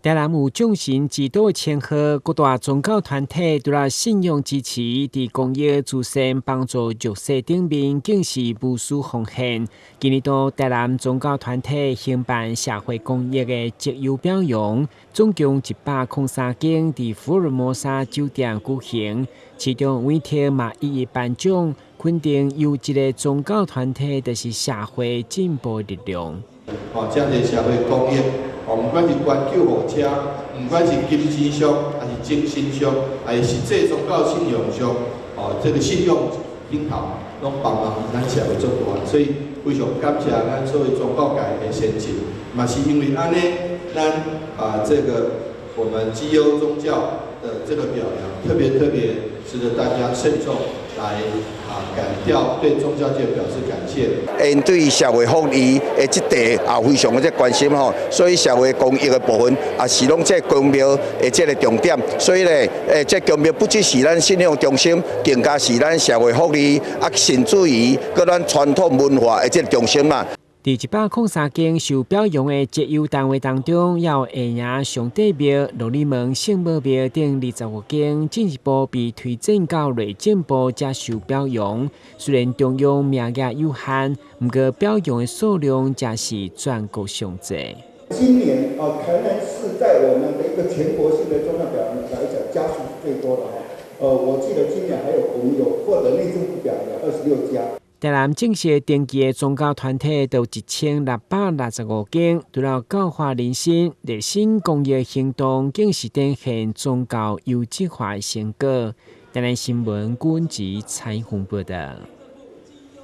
台南有眾神之都的稱號，各大宗教團體除了信仰支持，佇公益慈善幫助弱勢頂面，更是無私奉獻。今年度台南宗教團體興辦社會公益的績優表揚，總共103間佇福爾摩沙酒店舉行，市長委託嘛一一頒獎，肯定優質的宗教團體就是社會進步力量。哦，這樣的社會公益。哦，毋管是捐救護車，毋管是金錢上，還是精神上，還是實際宗教信仰上，哦，這個信仰頂頭，攏幫忙咱社會足大，所以非常感謝咱所有宗教界的先進，嘛是因為按呢，咱啊這個我們績優宗教的這個表揚，特別特別值得大家慎重來啊感掉對宗教界表示感謝。𪜶對社會福利的這塊也非常的這關心吼，所以社會公益的部分也是攏這宮廟的這個重點。所以咧，這宮廟不只是咱信仰中心，更加是咱社會福利啊，甚至於閣咱傳統文化的這個中心啦。佇103間受表揚的績優單位當中，也有下營上帝廟、鹿耳門聖母廟等25間進一步被推薦到內政部才受表揚。雖然中央名額有限，毋過表揚的數量才是全國上濟。今年啊，可能是在我們的一個全國性的宗教表揚來講，家數是最多的哈。我記得今年還有我們有獲得內政部表揚的26家。台南正式登記的宗教團體都1665間，除了教化人心、熱心公益行動，更是展現宗教優質化的成果。台南新聞軍籍採訪報道。